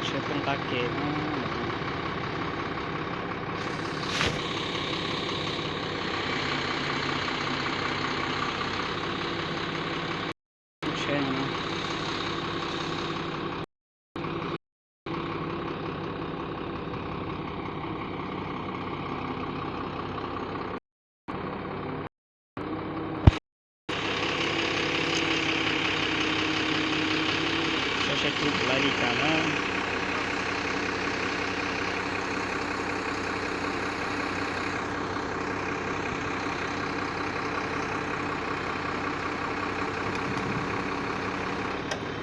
Tsheb poob qab ke no. Tsheb no. Saib saib tub puas laib li cas na.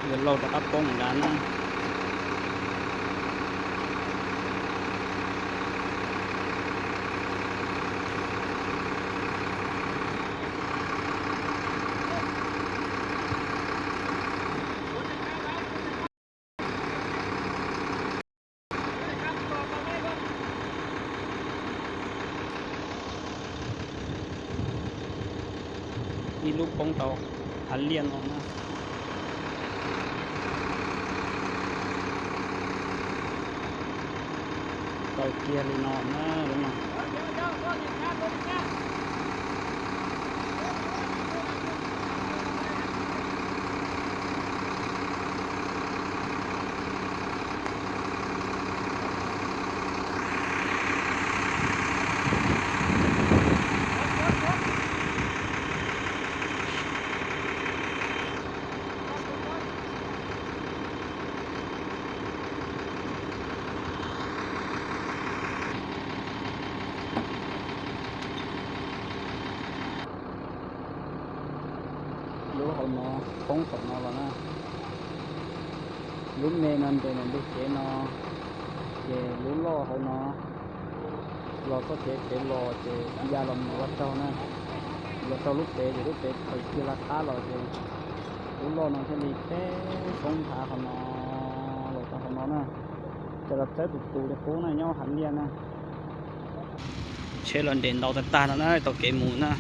Yuav laug rov qab poob nrad na. Ib lub poob rau hav liaj no na. Tau kiag li no na lub no. Lub hauv no poob saum no los na. Lub me no nres ntawm ntug kev no, ces lub loj hauv no los txoj kev pem los ces ya los mus ua raug na, ua raug lub pem ces lub pem tawm kiag lawv qab los ces lub loj no thiaj li teb poob nthav qhov no los rau qhov no na. Ces los txawb tus tus li qub na nyob hav liaj na. Tsheb los nres ntau tag tag no na, tau kev mus na.